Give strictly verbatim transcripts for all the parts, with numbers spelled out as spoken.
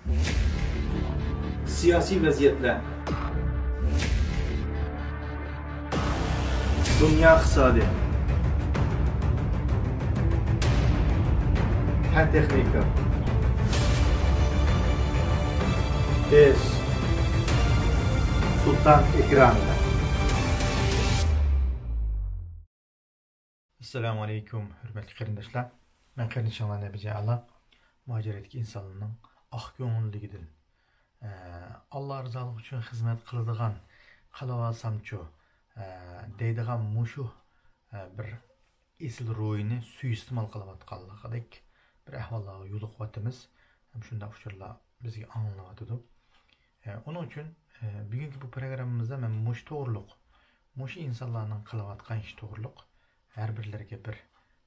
سىياسىي ۋەزىيەتلەر. دۇنيا ئىقتىسادى. پەن تېخنىكا. بىز سۇلتان ئېكرانىدا. ئەسسالامۇ ئەلەيكۇم، ھۆرمەتلىك قېرىنداشلار. مەن قېرىندىشىڭلار نەبىجان ئالا. مۇھاجىرەتتىكى ئىنسانلارنىڭ ئاق كۆڭۈللۈكىدىن، ئە، ئاللا رىزالىقى ئۈچۈن خىزمەت قىلىدىغان، قىلىۋالسامچۇ، ئە، دەيدىغان مۇشۇ، ئە، بىر ئېسىل روھىنى سۇيىئىستېمال قىلىۋاتقانلىقىدەك بىر ئەھۋاللارغا يولۇقۇۋاتىمىز. ھەم شۇنداق ئۇچۇرلار بىزگە ئاڭلىنىۋاتىدۇ. ئە، ئۇنىڭ ئۈچۈن، ئە، بۈگۈنكى بۇ پروگراممىمىزدا مەن مۇشۇ توغرۇلۇق، مۇشۇ ئىنسانلارنىڭ قىلىۋاتقان ئىشى توغرۇلۇق ھەر بىرلىرىگە بىر،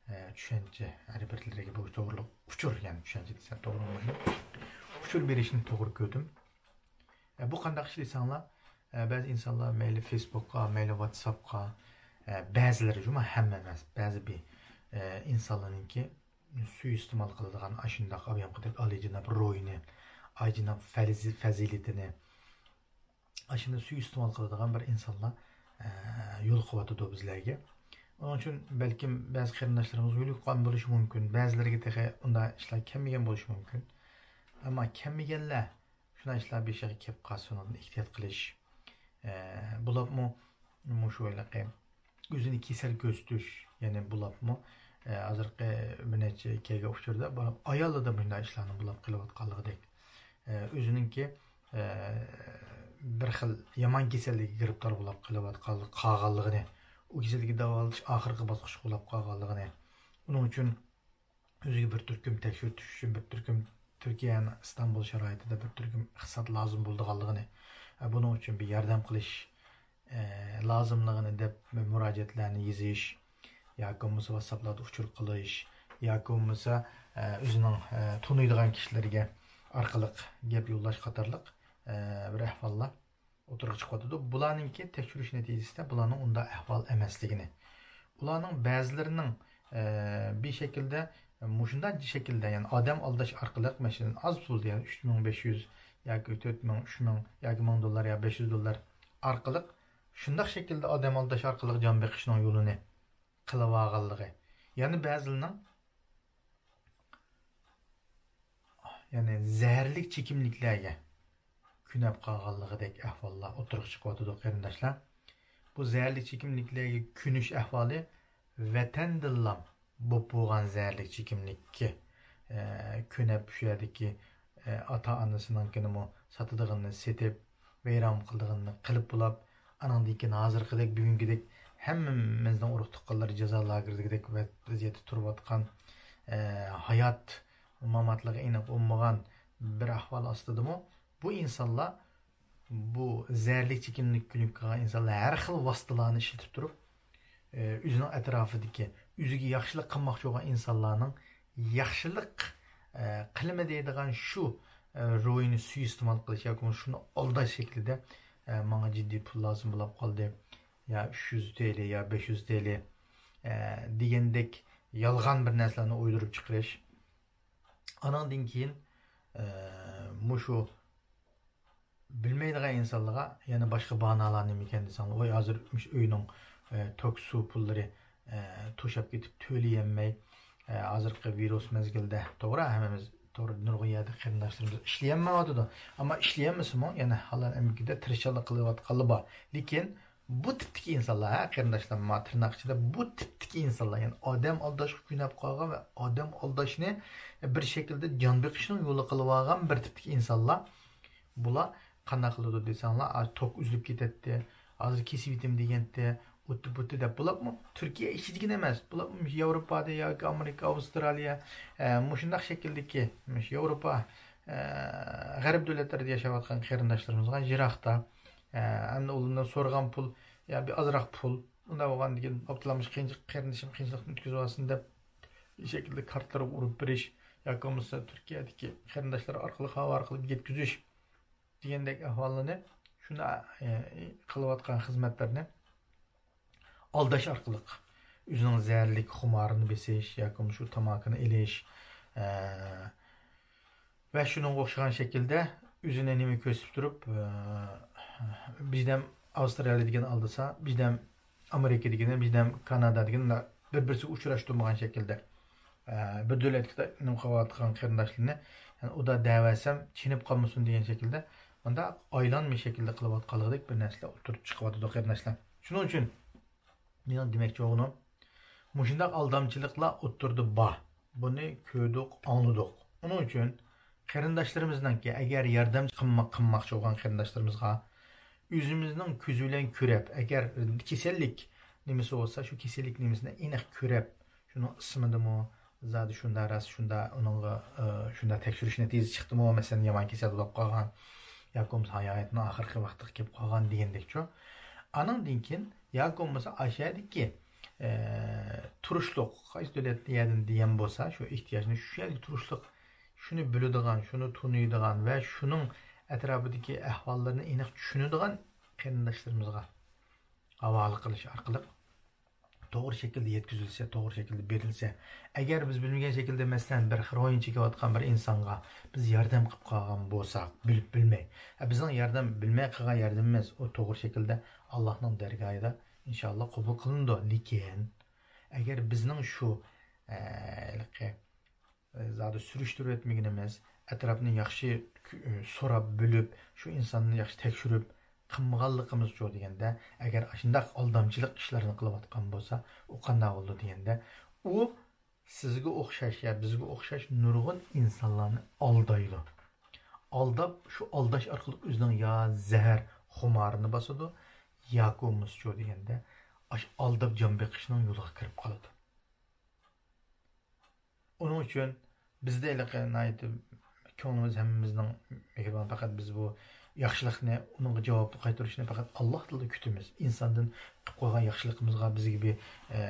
ئە، چۈشەنچە، ھەر بىرلىرىگە بۇ توغرۇلۇق ئۇچۇر، يەنى چۈشەنچە دېسەم توغرا بولمايدۇ. ئۇچۇر بېرىشنى توغرا كۆردۈم. ئە، بۇ قانداق ئىش دېسەڭلار، ئە، بەزى ئىنسانلار مەيلى فېيسبۇكقا، مەيلى ۋاتساپقا، ئە، بەزىلىرى، جۇما ھەممە ئەمەس، بەزى بىر، ئە، ئىنسانلارنىڭكى سۇيىئىستېمال قىلىدىغان ئاشۇنداق ئاۋۇ ياقىدەك ئالىيجاناب روھىنى، ئالىيجاناب فەزى-، فەزىلىتىنى، ئاشۇنداق سۇيىئىستېمال قىلىدىغان بىر ئىنسانلار، ئە، يولۇقۇۋاتىدۇ بىزلەرگە. ئۇنىڭ ئۈچۈن بەلكىم بەزى قېرىنداشلىرىمىز يولۇققان بولۇشى مۇمكىن، بەزىلىرىگە تېخى ئۇنداق ئىشلار كەلمىگەن بولۇشى مۇمكىن. ئەمما كەلمىگەنلەر شۇنداق ئىشلار بېشىغا كېلىپ قالسا، شۇنىڭدىن ئېھتىيات قىلىش. ئە، بولۇپمۇ مۇشۇ ھېلىقى ئۆزىنى كېسەل كۆرسىتىش، يەنى بولۇپمۇ، ئە، ھازىرقى بىر نەچچە كەلگەن ئۇچۇردا بولۇپ، ئاياللاردا مۇشۇنداق ئىشلارنىڭ بولۇپ قېلىۋاتقانلىقىدەك. ئە، ئۆزىنىڭكى، ئە، بىر خىل يامان كېسەللىككە گىرىپتار بولۇپ قېلىۋاتقانلىق، قالغانلىقىنى، ئۇ كېسەللىكنى داۋالىتىش ئاخىرقى باسقۇچقا بولاپ قالغانلىقىنى، ئۇنىڭ ئۈچۈن ئۆزىگە بىر تۈركۈم تەكشۈرتۈش ئۈچۈن بىر تۈركۈم تۈركىيەنىڭ ئىستانبۇل شارائىتىدا بىر تۈركۈم ئىقتىساد لازىم بولىدىغانلىقىنى، ئە، بۇنىڭ ئۈچۈن بىر ياردەم قىلىش، ئە، لازىملىقىنى دەپ مۇراجىئەتلەرنى يېزىش ياكى بولمىسا ۋاتساپلاردا ئۇچۇر قىلىش ياكى بولمىسا، ئە، ئۆزىنىڭ، ئە، تونۇيدىغان كىشىلىرىگە ئارقىلىق گەپ يوللاش قاتارلىق، ئە، بىر ئەھۋاللار ئوتتۇرىغا چىقىۋاتىدۇ. بۇلارنىڭكى تەكشۈرۈش نەتىجىسىدە بۇلارنىڭ ئۇنداق ئەھۋال ئەمەسلىكىنى، ئۇلارنىڭ بەزىلىرىنىڭ، ئە، بىر شەكىلدە، مۇشۇنداق شەكىلدە، يەنى ئادەم ئالداش ئارقىلىق، مەسىلەن، ئاز پۇل، يەنى ئۈچ مىڭ بەش يۈز ياكى تۆت مىڭ، ئۈچ مىڭ ياكى مىڭ دوللار يا بەش يۈز دوللار ئارقىلىق، شۇنداق شەكىلدە ئادەم ئالداش ئارقىلىق جان بېقىشنىڭ يولىنى قىلىۋالغانلىقى. يەنە بەزىلىرىنىڭ يەنى زەھەرلىك چېكىملىكلەرگە كۆنۈپ قالغانلىقىدەك ئەھۋاللار ئوتتۇرىغا چىقىۋاتىدۇ، قېرىنداشلار. بۇ زەھەرلىك چېكىملىكلەرگە كۆنۈش ئەھۋالى ۋەتەندىنلا بولۇپ بولغان زەھەرلىك چېكىملىككە، ئە، كۆنۈپ، شۇ يەردىكى، ئە، ئاتا-ئانىسىنىڭكىنىمۇ ساتىدىغىنىنى سېتىپ، ۋەيران قىلىدىغىنىنى قىلىپ بولاپ، ئانىڭدىن كېيىن ھازىرقىدەك، بۈگۈنكىدەك ھەممىمىزنىڭ ئۇرۇق-تۇغقانلىرى جازا لاگېرىدىكىدەك ۋە-، ۋەزىيەتتە تۇرۇۋاتقان، ئە، ھايات ماماتلىقى ئېنىق بولمىغان بىر ئەھۋال ئاستىدىمۇ بۇ ئىنسانلار، بۇ زەھەرلىك چېكىملىك كۆنۈپ قالغان ئىنسانلار ھەر خىل ۋاسىتىلارنى ئىشلىتىپ تۇرۇپ، ئۆزىنىڭ ئەتراپىدىكى، ئۆزىگە ياخشىلىق قىلماقچى بولغان ئىنسانلارنىڭ ياخشىلىق قىلىمەن دەيدىغان شۇ روھىنى سۇيىئىستېمال قىلىش ياكى شۇنى ئالداش شەكلىدە، ماڭا جىددىي پۇل لازىم بولاپ قالدى، يا ئۈچ يۈز تېلى، يا بەش يۈز تېلى دېگەندەك يالغان بىر نەرسىلەرنى ئويدۇرۇپ چىقىرىش. ئانىڭدىن كېيىن، ئە، مۇشۇ بىلمەيدىغان ئىنسانلارغا يەنە باشقا باھانىلار نېمىكەن دېسەڭلار، ۋاي، ھازىر مۇشۇ ئۆينىڭ، ئە، توك، سۇ پۇللىرى، ئە، توشاپ كېتىپ تۆلىيەلمەي، ئە، ھازىرقى ۋىرۇس مەزگىلىدە، توغرا، ھەممىمىز توغرا، نۇرغۇن يەردە قېرىنداشلىرىمىز ئىشلىيەلمەيۋاتىدۇ. ئەمما ئىشلىيەلمىسىمۇ، يەنە ھالال ئەمگىكىدە تىرىشچانلىق قىلىۋاتقانلار بار. لېكىن بۇ تىپتىكى ئىنسانلار، ھە، قېرىنداشلار، ما تىرناق ئىچىدە بۇ تىپتىكى ئىنسانلار، يەنى ئادەم ئالداشقا كۆنۈپ قالغان ۋە ئادەم ئالداشنى بىر شەكىلدە جان بېقىشنىڭ يولى قىلىۋالغان بىر تىپتىكى ئىنسانلار، بۇلار قانداق قىلىدۇ دېسەڭلار، ھازىر توك ئۈزۈلۈپ كېتەتتى، ھازىر كېسىۋېتىمەن دېگەنتى، ئۇتتى بۇتتى دەپ، بۇلارمۇ تۈركىيە ئىچىدىكىلا ئەمەس، بۇلارمۇ ياۋروپادا ياكى ئامېرىكا، ئاۋسترالىيە، ئە، مۇشۇنداق شەكىلدىكى، مۇشۇ ياۋروپا، ئە، غەرب دۆلەتلىرىدە ياشاۋاتقان قېرىنداشلىرىمىزغا يىراقتا، ئە، ئەمدى ئۇلاردىن سورىغان پۇل، يا بىر ئازراق پۇل، ئۇنداق بولغاندىن كېيىن، ئابدۇللا، مۇشۇ قىيىنچىلىق، قېرىندىشىم قىيىنچىلىقتىن ئۆتكۈزۈۋالسۇن دەپ، بىر شەكىلدە كارتىلارغا ئۇرۇپ بېرىش ياكى بولمىسا تۈركىيەدىكى قېرىنداشلار ئارقىلىق، ھاۋا ئارقىلىق يەتكۈزۈش دېگەندەك ئەھۋاللارنى، شۇنداق، ئە، قىلىۋاتقان خىزمەتلەرنى ئالداش ئارقىلىق ئۆزىنىڭ زەھەرلىك خۇمارىنى بېسىش ياكى شۇ تاماكىنى ئېلىش، ئە، ۋە شۇنىڭغا ئوخشىغان شەكىلدە ئۆزىنى نېمە كۆرسىتىپ تۇرۇپ، بىردەم ئاۋسترالىيە دېگەن ئالدىسا، بىردەم ئامېرىكا دېگىنى، بىردەم كانادا دېگىنى، بىر-بىرسىگە ئۇچراشتۇرمىغان شەكىلدە، بىر دۆلەتكە نېمە قىلىۋاتقان قېرىنداشلىرىنى، يەنى ئۇدا دەۋەرسەم چېنىپ قالمىسۇن دېگەن شەكىلدە، مۇنداق ئايلانما شەكىلدە قىلىۋاتقانلىقىدەك بىر نەرسىلەر ئوتتۇرىغا چىقىۋاتىدۇ، قېرىنداشلار. شۇنىڭ ئۈچۈن مېنىڭ دېمەكچى بولغىنىم، مۇشۇنداق ئالدامچىلىقلار ئوتتۇرىدا بار. بۇنى كۆردۇق، ئاڭلىدۇق. ئۇنىڭ ئۈچۈن قېرىنداشلىرىمىزنىڭكى، ئەگەر ياردەم قىلما-، قىلماقچى بولغان قېرىنداشلىرىمىزغا ئۆزىمىزنىڭ كۆزى بىلەن كۆرۈپ، ئەگەر كېسەللىك نېمىسى بولسا، شۇ كېسەللىك نېمىسىنى ئېنىق كۆرۈپ، شۇنىڭ ئىسمىدىمۇ، زادى شۇنداق راست، شۇنداق ئۇنىڭغا، ئى، شۇنداق تەكشۈرۈش نەتىجىسى چىقتىمۇ، مەسىلەن، يامان كېسەل بولۇپ قالغان ياكى بولمىسا ھاياتىنىڭ ئاخىرقى ۋاقتىغا كېلىپ قالغان دېگەندەكچۇ. ئانىڭدىن كېيىن ياكى بولمىسا ئاشۇ يەردىكى، ئى، تۇرۇشلۇق، قايسى دۆلەت يەردىن دېگەن بولسا، شۇ ئېھتىياجنى شۇ يەردىكى تۇرۇشلۇق، شۇنى بىلىدىغان، شۇنى تونۇيدىغان ۋە شۇنىڭ ئەتراپىدىكى ئەھۋاللىرىنى ئېنىق چۈشىنىدىغان قېرىنداشلىرىمىزغا ھاۋالە قىلىش ئارقىلىق توغرا شەكىلدە يەتكۈزۈلسە، توغرا شەكىلدە بېرىلسە، ئەگەر بىز بىلمىگەن شەكىلدە، مەسىلەن، بىر خىرويىن چېكىۋاتقان بىر ئىنسانغا بىز ياردەم قىلىپ قالغان بولساق، بىلىپ بىلمەي، ئە، بىزنىڭ ياردەم، بىلمەي قىلغان ياردىمىمىز ئۇ توغرا شەكىلدە ئاللاھنىڭ دەرگاھىدا ئىنشاللا قوبۇل قىلىنىدۇ. لېكىن ئەگەر بىزنىڭ شۇ، ئە، ھېلىقى زادى سۈرۈشتۈرۈۋەتمىگىنىمىز، ئەتراپنى ياخشى كۆ-، سوراپ بىلىپ، شۇ ئىنساننى ياخشى تەكشۈرۈپ قىلمىغانلىقىمىزچۇ دېگەندە، ئەگەر ئاشۇنداق ئالدامچىلىق ئىشلارنى قىلىۋاتقان بولسا، ئۇ قانداق بولىدۇ دېگەندە، ئۇ سىزگە ئوخشاش يا بىزگە ئوخشاش نۇرغۇن ئىنسانلارنى ئالدايدۇ. ئالداپ، شۇ ئالداش ئارقىلىق ئۆزىنىڭ يا زەھەر خۇمارىنى باسىدۇ، ياكى بولمىسىچۇ دېگەندە، ئاشۇ ئالداپ جان بېقىشنىڭ يولىغا كىرىپ قالىدۇ. ئۇنىڭ ئۈچۈن بىزدە ھېلىقى ناھايىتى كۆڭلىمىز ھەممىمىزنىڭ مېھرىبان، پەقەت بىز بۇ ياخشىلىقنى، ئۇنىڭغا جاۋابنى قايتۇرۇشنى پەقەت ئاللاھ تىلدا كۈتىمىز. ئىنساندىن قىلىپ قويغان ياخشىلىقىمىزغا بىزگە بىر، ئە،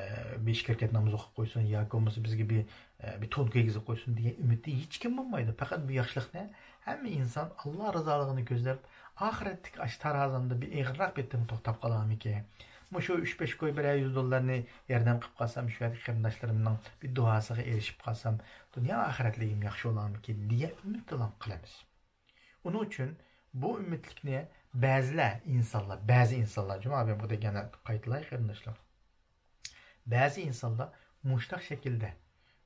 بىر ئىككى رەكەت ناماز ئوقۇپ قويسۇن ياكى بولمىسا بىزگە بىر، ئە، بىر تون كىيگۈزۈپ قويسۇن دېگەن ئۈمىدتە ھېچكىم بولمايدۇ. پەقەت بۇ ياخشىلىقنى ھەممە ئىنسان ئاللاھ رىزالىقىنى كۆزلەپ، ئاخىرەتتىكى ئاشۇ تارازامدا بىر ئېغىرراق بېتىم توختاپ قالارمىكىن؟ مۇشۇ ئۈچ بەش كوي بىرەر يۈز دوللارنى ياردەم قىلىپ قالسام، شۇ يەردىكى قېرىنداشلىرىمنىڭ بىر دۇئاسىغا ئېرىشىپ قالسام، دۇنيا ئاخىرەتلىكىم ياخشى بولارمىكىن دېگەن ئۈمىدتىلا قىلىمىز. ئۇنىڭ ئۈچۈن بۇ ئۈمىدلىكنى بەزىلەر ئىنسانلار، بەزى ئىنسانلار، جۇما بۇ دېگەننى قايتىلاي قېرىنداشلار. بەزى ئىنسانلار مۇشۇنداق شەكىلدە،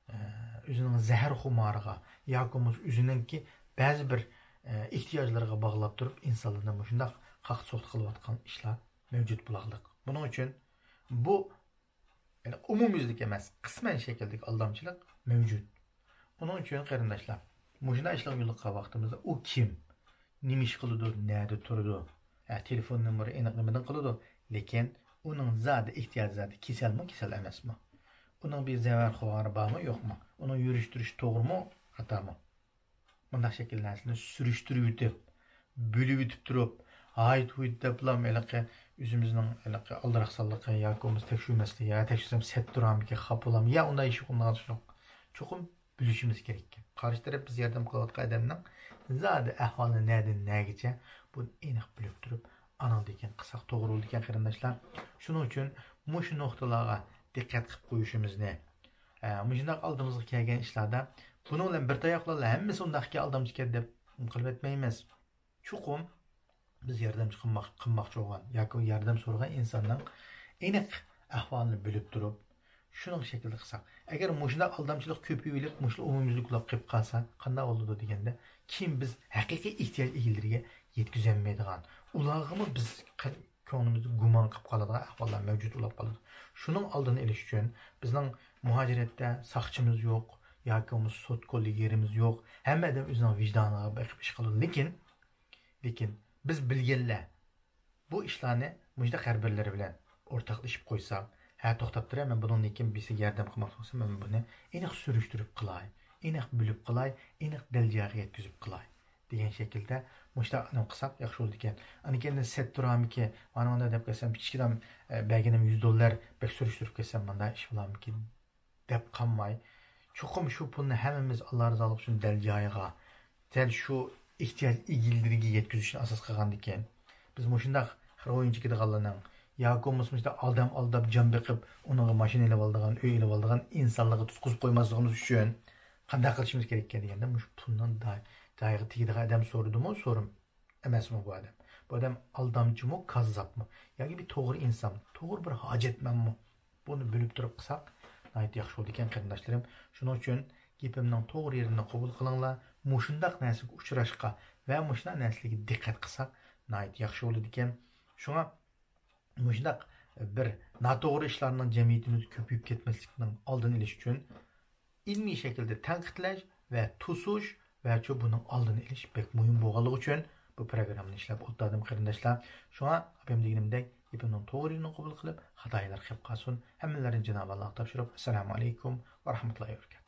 ئە، ئۆزىنىڭ زەھەر خۇمارىغا ياكى بولمىسا ئۆزىنىڭكى بەزى بىر، ئە، ئېھتىياجلىرىغا باغلاپ تۇرۇپ، ئىنسانلارنى مۇشۇنداق قاقتى-سوقتى قىلىۋاتقان ئىشلار مەۋجۇت بولارلىق. بۇنىڭ ئۈچۈن بۇ، يەنى ئومۇميۈزلۈك ئەمەس، قىسمەن شەكىلدىكى ئالدامچىلىق مەۋجۇت. ئۇنىڭ ئۈچۈن قېرىنداشلار، مۇشۇنداق ئىشلارغا يولۇققان ۋاقتىمىزدا ئۇ كىم؟ نېمە ئىش قىلىدۇ؟ نەدە تۇرىدۇ؟ ھە، تېلېفون نومۇرى ئېنىق نېمىدىن قىلىدۇ؟ لېكىن ئۇنىڭ زادى ئېھتىياجى زادى كېسەلمۇ، كېسەل ئەمەسمۇ؟ ئۇنىڭ بىر زەھەر خۇمارى بارمۇ، يوقمۇ؟ ئۇنىڭ يۈرۈش تۇرۇشى توغرىمۇ، خاتامۇ؟ مۇنداق شەكىل نەرسىلەرنى سۈرۈشتۈرۈۋېتىپ، بۆلۈۋېتىپ تۇرۇپ، ھايت ھۇيت دەپلا ھېلىقى ئۆزىمىزنىڭ ھېلىقى ئالدىراقسانلىقى ياكى بولمىسا تەكشۈرمەسلىكى، يا تەكشۈرسەم سەت تۇرامىكىن، خاپا بولامدۇ، يا ئۇنداق ئىش يوق، ئۇنداق ئىش يوق. چوقۇم بىلىشىمىز كېرەككەن. قارشى تەرەپ بىز ياردەم قىلىۋاتقان ئادەمنىڭ زادى ئەھۋالى نەدىن نەگىچە، بۇنى ئېنىق بىلىپ تۇرۇپ، ئانىڭدىن كېيىن قىلساق توغرا بولىدىكەن، قېرىنداشلار. شۇنىڭ ئۈچۈن مۇشۇ نۇقتىلارغا دىققەت قىلىپ قويۇشىمىزنى، ئە، مۇشۇنداق ئالدىمىزغا كەلگەن ئىشلاردا بۇنىڭ بىلەن بىر تاياقلارلا ھەممىسى ئۇنداقكەن، ئالدامچىكەن دەپ قىلىۋەتمەيمىز. چوقۇم بىز ياردەمچى قىلماق-، قىلماقچى بولغان ياكى ياردەم سورىغان ئىنساننىڭ ئېنىق ئەھۋالىنى بىلىپ تۇرۇپ، شۇنىڭ شەكلىدە قىلساق. ئەگەر مۇشۇنداق ئالدامچىلىق كۆپىيىۋېلىپ، مۇشۇلار ئومۇميۈزلۈك بولۇپ قېلىپ قالسا، قانداق بولىدۇ دېگەندە، كېيىن بىز ھەقىقىي ئېھتىياج ئىگىلىرىگە يەتكۈزەلمەيدىغان، ئۇلارغىمۇ بىز قە-، كۆڭلىمىزدە گۇمان قىلىپ قالىدىغان ئەھۋاللار مەۋجۇت بولۇپ قالىدۇ. شۇنىڭ ئالدىنى ئېلىش ئۈچۈن بىزنىڭ مۇھاجىرەتتە ساقچىمىز يوق ياكى بولمىسا سوت كوللېگىيىمىز يوق. ھەممە ئادەم ئۆزىنىڭ ۋىجدانىغا بېقىپ ئىش قىلىدۇ. لېكىن، لېكىن بىز بىلگەنلەر بۇ ئىشلارنى مۇشۇنداق ھەر بىرلىرى بىلەن ئورتاقلىشىپ قويساق، ھە، توختاپ تۇرە، مەن بۇنىڭدىن كېيىن بىرسىگە ياردەم قىلماقچى بولسام، مەن بۇنى ئېنىق سۈرۈشتۈرۈپ قىلاي، ئېنىق بىلىپ قىلاي، ئېنىق دەل جايىغا يەتكۈزۈپ قىلاي دېگەن شەكىلدە مۇشۇنداق نېمە قىلساق ياخشى بولىدىكەن. ئاندىن كېيىن سەت تۇرامىكى، مانا مۇنداق دەپ كەلسەم، كىچىككىنە، ئە، بەرگىنىم يۈز دوللار، بەك سۈرۈشتۈرۈپ كەلسەم، مۇنداق ئىش بولامىكىن دەپ قالماي، چوقۇم شۇ پۇلنى ھەممىمىز ئاللا رازالىقى ئۈچۈن دەل جايىغا، دەل شۇ ئېھتىياج ئىگىلىرىگە يەتكۈزۈشنى ئاساس قىلغاندىكىن، بىز مۇشۇنداق خىرويىن چېكىدىغانلارنىڭ ياكى بولمىسا مۇشۇنداق ئادەم ئالداپ، جان بېقىپ، ئۇنىڭغا ماشىنا ئېلىۋالىدىغان، ئۆي ئېلىۋالىدىغان ئىنسانلارغا تۇتقۇزۇپ قويماسلىقىمىز ئۈچۈن قانداق قىلىشىمىز كېرەككەن دېگەندە، مۇشۇ پۇلنىڭ دا-، دايىغا تېگىدىغان ئادەم سورىدىمۇ، سورىم ئەمەسمۇ بۇ ئادەم؟ بۇ ئادەم ئالدامچىمۇ، كاززاپمۇ؟ ياكى بىر توغرا ئىنسانمۇ، توغرا بىر ھاجەتمەنمۇ؟ بۇنى بىلىپ تۇرۇپ قىلساق، ناھايىتى ياخشى بولىدىكەن، قېرىنداشلىرىم. شۇنىڭ ئۈچۈن گېپىمنىڭ توغرا يېرىنى قوبۇل قىلىڭلار. مۇشۇنداق نەرسىگە ئۇچراشقا ۋە مۇشۇنداق نەرسىلەرگە دىققەت قىلساق، ناھايىتى ياخشى بولىدىكەن. شۇڭا مۇشۇنداق بىر ناتوغرا ئىشلارنىڭ جەمئىيىتىمىزدە كۆپىيىپ كەتمەسلىكىنىڭ ئالدىنى ئېلىش ئۈچۈن ئىلمىي شەكىلدە تەنقىدلەش ۋە توسۇش ۋە شۇ بۇنىڭ ئالدىنى ئېلىش بەك مۇھىم بولغانلىقى ئۈچۈن بۇ پروگراممىنى ئىشلەپ ئولتۇردۇم، قېرىنداشلار. شۇڭا ئاپام دېگىنىمدەك گېپىمنىڭ توغرا يېرىنى قوبۇل قىلىپ، خاتا يەرلەر قېلىپ قالسۇن. ھەممىلەرنى جانابى ئاللاغا تاپشۇرۇپ، ئەسسالامۇ ئەلەيكۇم ۋە رەھمەتۇللاھى ۋە بەرىكاتۇھ.